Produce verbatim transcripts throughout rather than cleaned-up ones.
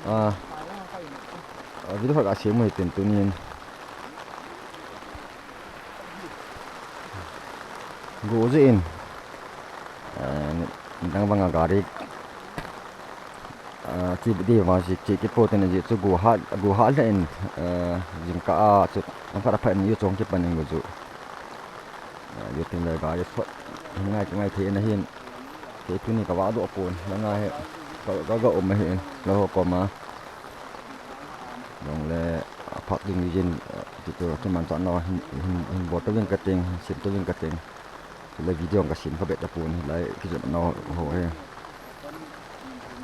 Ah, ah, video khat ka sem u hitin tunin. Go jin. Ah, nang banga gari. Ah, ki di vang si ki, ki po ten ji chu go hat, go hat le in, ah, jingkah a chu, nang khat a pha in ju chong kipan in go ju. Ah, ju tin le gari thot. Ngai, ngai thei na hin. Kei tuni ka vah doh pon, langa hi, ka, ka, ka um ahi, la ho koma. Jong le, a, phat ding jin, eh, ti tu, ti man chan lo, hin, hin, hin bol to vin ka ting, hin sim to vin ka ting. Le video ka sim ka bet ta pon, lai, ki jep no ho he.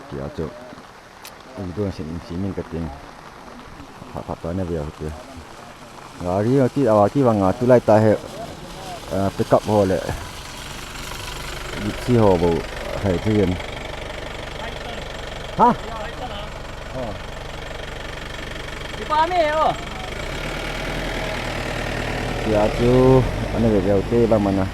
Ti a chu. Video sim, sim in ka ting. Phat, phat ta na via te. Gari ki, a, ki vang a, tulai ta he, a, pickup ho le. Gypsy ho bou, hai thei em. Ha? Oh. Di pa me, oh. Tia chu, ana ve ve te ba mana.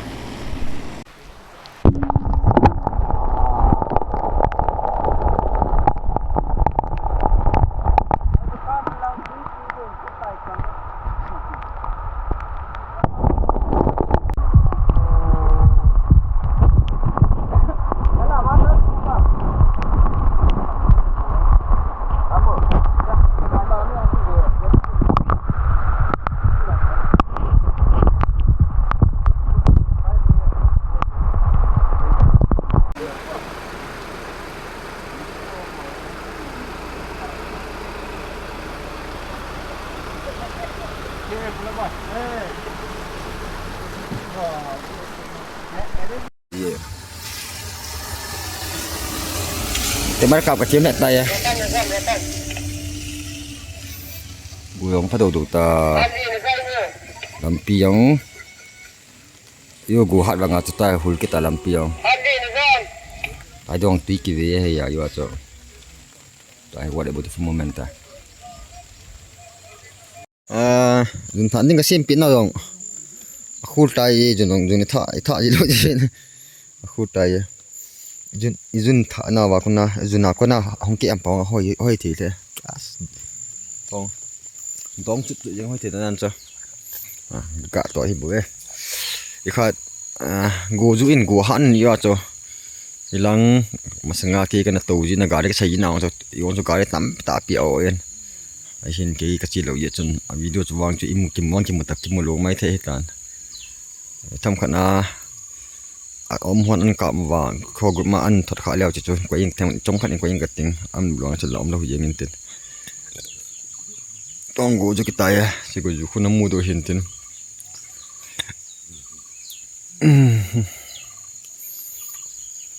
Te mar kap ka thiem het ta ya. Gu jong pha do do ta. Lampi jong. Yo gu hat vanga chu ta hul kita lampi jong. Tai dong tui ki ve he ya yo chu. Tai what a beautiful moment ta. Ah, jun than ding ka sem pi na jong. A khul tai jun jong jun tha tha ji lo ji. A khul tai. Jun, jun tha na va kuna, jun a kuna hong ke am pa hoi, hoi thei le. As. Tong. Tong chut chut jeng hoi thei nan cho. Ah, ka to hi bu e. I khat, ah, go ju in go han ni ya cho. Ilang masanga ke kana to ji na gari ka sai na cho. Yon cho gari tam ta pi o en. Ai hin ke ka chi lo ye chun. A video chu wang chu imu kim wang kimu ta kimu lo mai the tan. Tham khat na, a, om hon an kap vang, kho group ma an thot kha leo chu chu, ko ing them, chom khat in ko ing ka ting, an luang chu la om lo hi jeng in tin. Tong go ju kita ya, si go ju khu na mu do hin tin.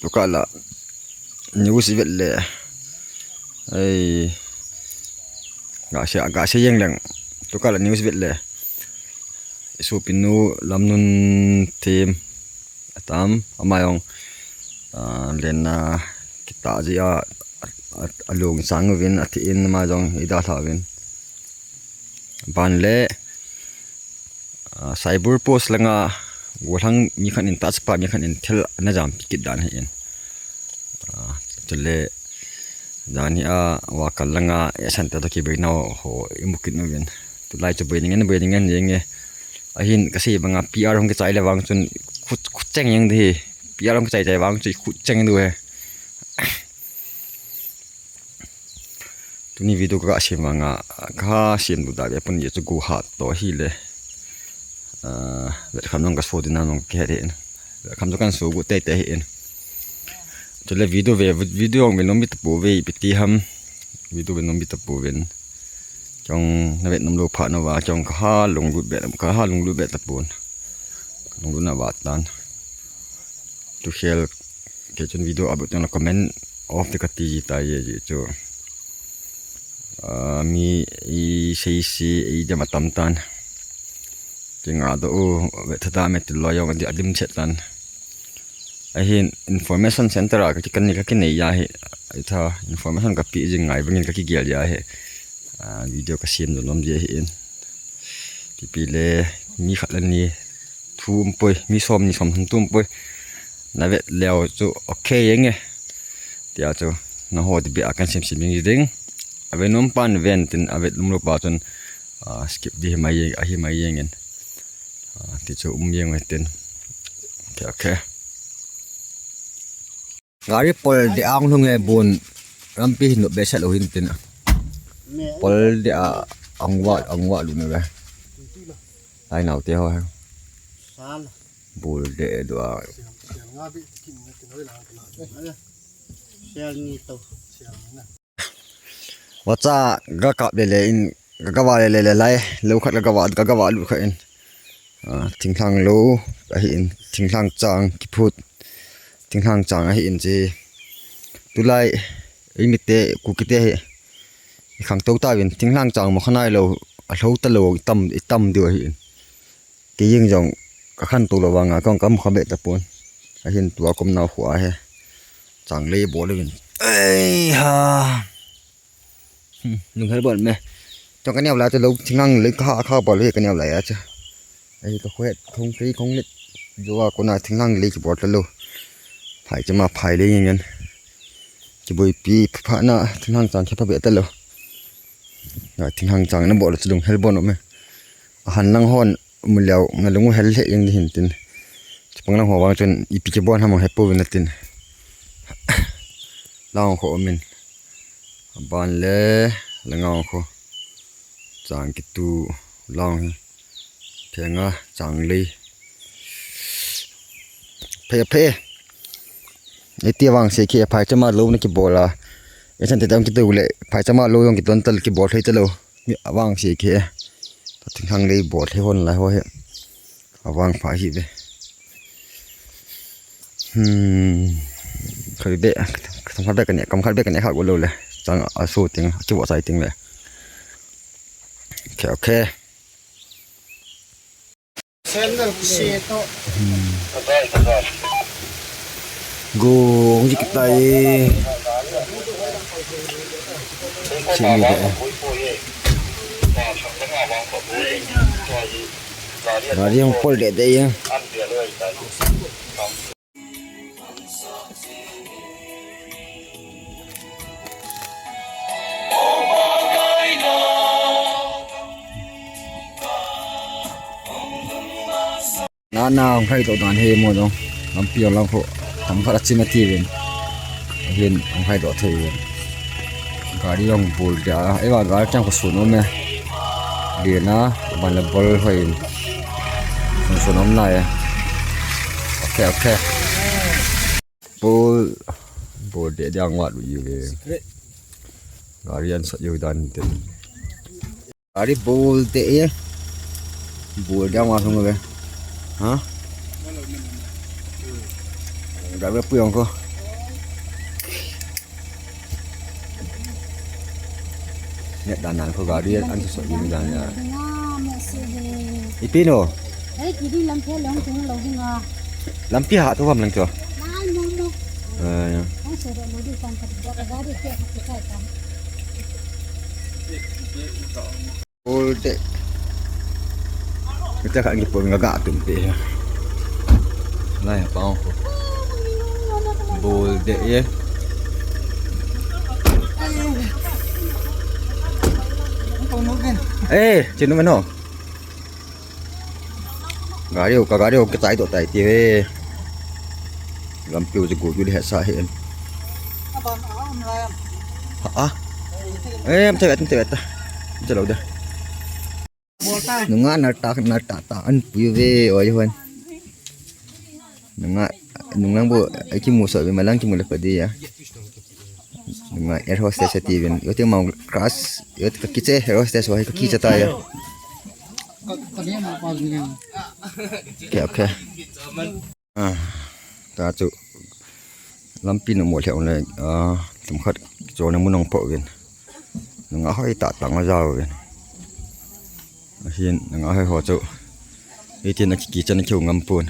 Tu ka la, news vet le. Ai, ga se, ga se jeng leng. Tu ka la news vet le. Sopinu Lamnunthem atam, ama jong, ah, lenna kita ji a, a, a lung sang uvin, a thi in ama jong i dalha uvin. Ban le, ah, Saibur Post langa, golhang mi khat in touch pa mi khat in thil na jam pi kit dan hi in. Ah, chule, dan hi a, wa kal langa, e san ta to ki boi na ho, i mu kit nu vin. Tulai chu boi ningen, boi ningen, jeng e. Ahin, ka sei banga P R hong ki chai le vang chun, khut, khut cheng jeng di hi. P R hong ki chai chai vang chu, khut cheng du he. Tuni video ka sem vanga, ka sem du da ve pun ye chu gu hat to hi le. Ah, vet kham nong ka so din nong ke he. Vet kham chu kan so gu te te hi in. Chule video ve, video ong ve nom bit pu ve pi ti ham. Video ve nom bit pu ven. Chong na vet nom lo pha na va, chong ka ha lung lut be, ka ha lung lut be ta pun. Ka lung lut na va tan. Tu khel Kei chun video upload teng le comment off te kati ji tai e ji chu. Ah, mi i sei si i jam atam tan. Ti nga do u, ve tha ta me ti lo jong a di adim chet tan. Ahin information center a ka ki kan ni ka ki nei ya hi. Ai tha information ka pi jing ngai bangin ka ki gel ya hi. Ah, video ka sem do nom ji hi in. Kipi le mi khat le ni thu um poi, mi som ni som thum thu um poi. Na vet leo chu okay enge. Tia chu na ho ti bia kan sim sim ding ding. Ave nom pan ven tin, ave nom lou pa chun, ah, skip di hi mai, ahi mai jeng in. Ah, ti chu um jeng tin. Okay, okay. Gari pol de ang lhung e bun. Lampi hin lo be sa lo hin tin. Pol de a ang wa, ang wa lu ne ve. Lai nau te ho ha. Sal. Bul de do a. Sel ni to. Vacha ga kap le le in, ga ga va le le le lai, lo khat ga ga va, ga ga va lu khat in. Ah, thinglhang lo, ahi in, thinglhang chang, kiphut, thinglhang chang, ahi in chi. Tulai, i mite, Kuki te hi, i khang to ta vin, thinglhang chang mo khanai lo, a lo ta lo, i tam, i tam diu ahi in. Kei jeng jong ka khan to lo vang a, kong kam kha be ta pon. Ahin tua kom nau khu a he. Chang lei bol le vin. Ei ha. Hmm, lung hel bol me. Chong ka neo la te lo thinglhang lei kha kha bol le ka neo la ya cha. Ei ka khwet khong kei khong let. Jo a ko na thinglhang lei ki bol ta lo. Phai cha ma phai lei ngen. Ki boi pi pha na thinglhang chang khe pha be ta lo. Na thinglhang chang na bol chu lung hel bol me. A han lang hon mu leo, na lung u hel lheh jeng di hin tin. Chapang lang ho vang chun ipi kibol ham he pouvin atin. Lang ho um in. Aban le, lang ho. Chang kitu, lang hi. Phenga, chang lei. Phe, phe. Iti vang se khi phai chama lo na kibol a. Ichan te tam kitu le, phai chama lo jong kiton tal kibol thei ta lo. Mi avang se khi. Thinglhang lei bol thei hon lai ho he. Avang pha hi ve. Hmm. Khabe, kam khabe kane, kam khabe kane kha go lo le. Chang a su ting, kibo sai ting le. Okay, okay. Sandal kise to. Go, hung jik tai. Sini de. Gari hung pol de de ya. Na, na, hung khai to dan he mo dong. Lampi lang kho. Tam khat a chim a ti vin. Hin, hung khai to thei vin. Gari jong bul dia. Ei va gari chang ko sun um e. Dia na, ban la bol hoi. Sun sun um na e. Okay, okay. Bol, bol de dia ngat u ye. Gari an sat yo dan te. Gari bol de e. Bol de ma sung ve. Ha? Gari pu yong ko. Net dan dan ko gari an so yin dan ya. Ipi no? Lampi ha to ham lang to. Eh, ya. Bol de. Kita ka ngi pon ga ga tum pe. Lai pa ko. Bol de ye. Eh, chinu meno. Gari u, ka gari u kichai to tai ti ve. Lampi u chu go ju le sa he. Ha, ha. Eh, am te vet, am te vet ta. Chalo de. Nunga na ta, na ta ta an pui ve oi hon. Nunga, nunga bo, ai ki mu so ve malang ki mu le pa di ya. Nunga air hostess ati vin. Yo te mau crush, yo te ka kiche air hostess wa ka kiche ta ya. Okay, okay. Ah, ta chu lampi na mo lheh le, ah, tum khat chona mun ong po vin. Nunga hoi ta tang a jao vin. Ahin nunga hoi ho chu. Hitin a ki, kichan a kiu ngam pon.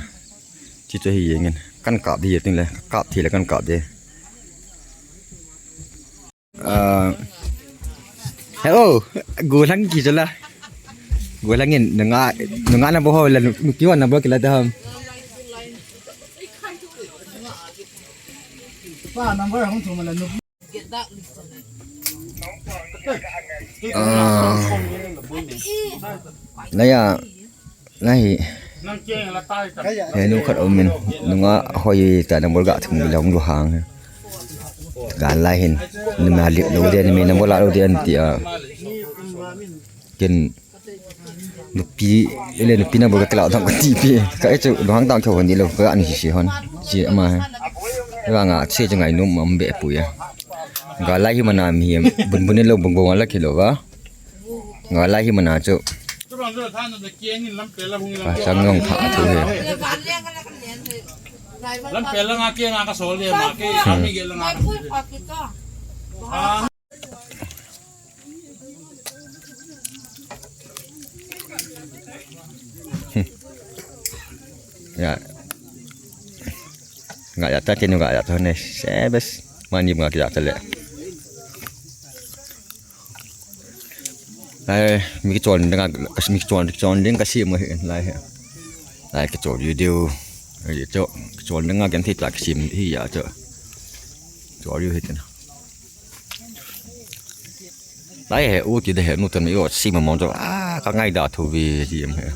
Chi chu hi jeng in. Kan kap di ting le, kap thi le kan kap di. Ah, hello, gulang ki jala. Gulang in, nunga, nunga na bo ho la, nu, nu kiwa na bo kila da ham. Pa number hung thum la nu. Ah, naya, nahi. He nu khat um in, nunga hoi ta number ga thum le hung lu hang. Ga lai hin, nima li lo de, nima number la lo de an ti a. Ken nupi, ele nupi number ka kila dang ka ti pi. Ka e chu lu hang dang kho ni lo ka ni si hon. Si ama he. Ga nga che chu ngai num am be pu ya. Ga lai hi mana mi hem bun bun lo bung bung la kilo ga. Nga lai hi mana chu. Ka sang long tha thu he. Lam pel la nga ke nga ka sol le ma ke, hmm, ami ge la nga. Ya. Nga ya ta ke nu nga ya ta ne. Sebes. Mani nga ya ta le. Lai, mi kichol ding a, mi kichol, kichol ding ka sim hi lai hi. Lai kichol video. Ai chu, kichol ding a kan thei ta ka sim hi ya chu. Chol yu hi tin. Lai he u ti de he nu tan mi o sim mo chu. Ah, ka ngai da thu vi ti em he.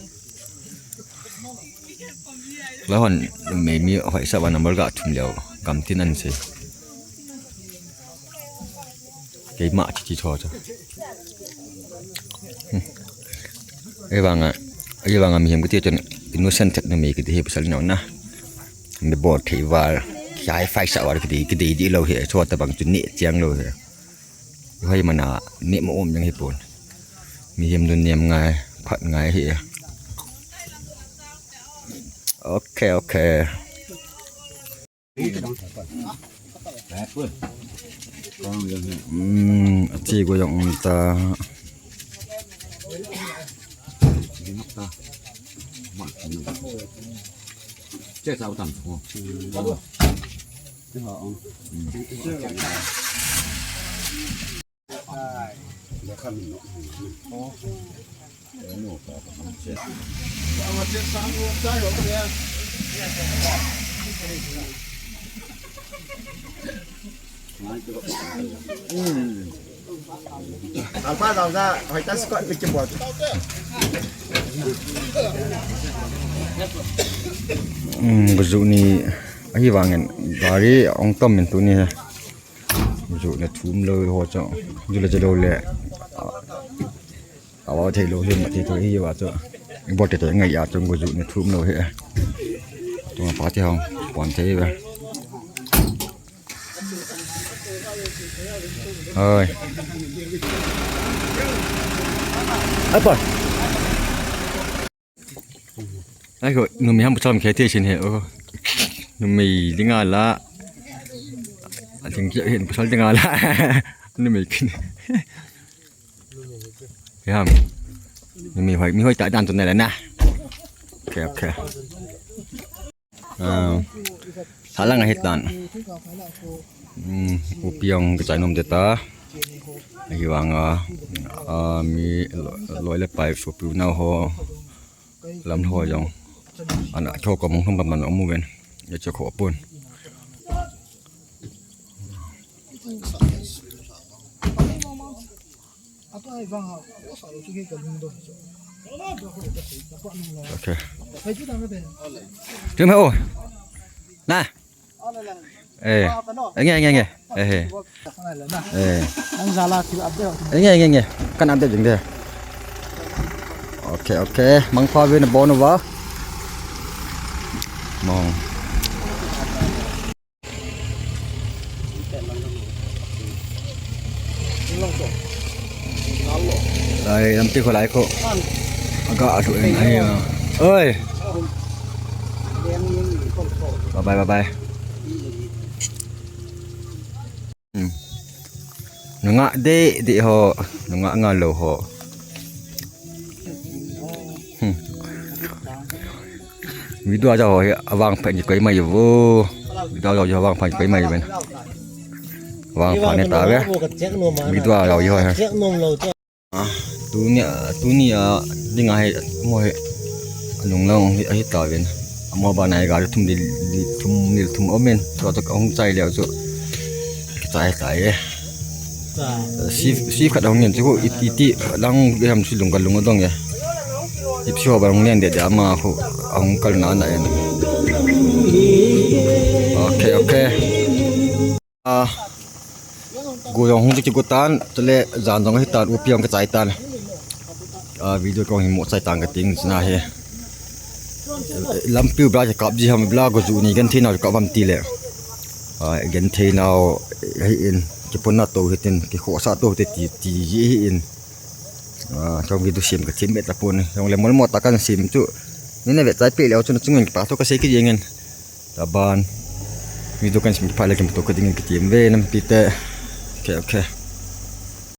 Lai hon me mi hoi sa va number ga thum leo. Gam tin an se. Keima chi chi cho cho. Hmm. Ei vanga, ei vanga mihem kiti chun innocent that numei kiti hi pasal nau na. Mi bol thei val, hi-fi sa val kiti, kiti di lo hi, cho ta bang chu ni chiang lo hi. Hoi mana ni mo um yang hi pon. Mihem nun niam ngai, phat ngai hi. Okay, okay. Hmm, achi ko jong um ta. Hmm, bu ju ni ahi vangin gari ong tom min tuni he. Ju le thum lo ho chu. Ju le ju lo le. A, a wa thei lo hi ma thei tho hi wa chu. Bol thei tho ngai ya chu ju le thum lo hi. Tu pa ti hong pon thei ba. Oi. Apa? Ai ko, numei ham pasal khe te sin he, oh. Numei dinga la. Ating kya hin pasal dinga la. Numei kin. Ham. Numei hoi, mi hoi ta dan tu na la na. Okay, okay. Ah, thalang ahi tan. Hmm, upi ang kachai nom te ta. Ahi vang a, ah, mi lo-, loi le pai sopi nau ho. Lam ho jong. Ana kho ko mong thum pa man mu ven. Ya cho kho pun. Okay. Tum ho. Na. Eh. Enge, enge, enge. Eh. Eh. Enge, enge, enge. Kan update jing de. Okay, okay. Mangpha vin bon va. Mong. Lai, lampi kho lai kho. Aga atu en ai. Oi. Bye bye, bye bye. Hmm. Nunga de, de ho, nunga nga lo ho. Hmm. Video aja ho hi, avang pha ni koi mai vo. Video aja ho, avang pha ni koi mai ven. Avang pha ni ta ve. Video aja ho hi. Ah, tuni, tuni a, dinga hi, mo hi, anung lang hi, ahi ta ven. Amo ba nai ga thum di, di, thum ni thum omen. So to hung chai leo so. Chai chai e. Sif sif khat hong ngen chu iti lang ham si lung ka lung dong e. Ip si ho ba hong ngen de de ama ho hong kal na na en. Okay, okay. Ah, go jong hung ki go tan, tele jan jong hi tan, upi hong ka chai tan. Ah, video kong hi mo chai tan ka ting sina he. Lampi bla ka kap ji ham bla go ju ni gan thina ka bam ti le. Ah, gan thina hi in ki pon na to hi tin, ki kho sa to te ti ti ji hi in. Ah, chong video sim ka thim bet la pon. Chong le mol mo ta kan sim chu. Ni ne vet chai pe le chu na chung ngen ki pa to ka sei ki jeng ngen. Taban. Video kan sim ki pa le ki to ka ding ki tim ve nam pi te. Okay, okay.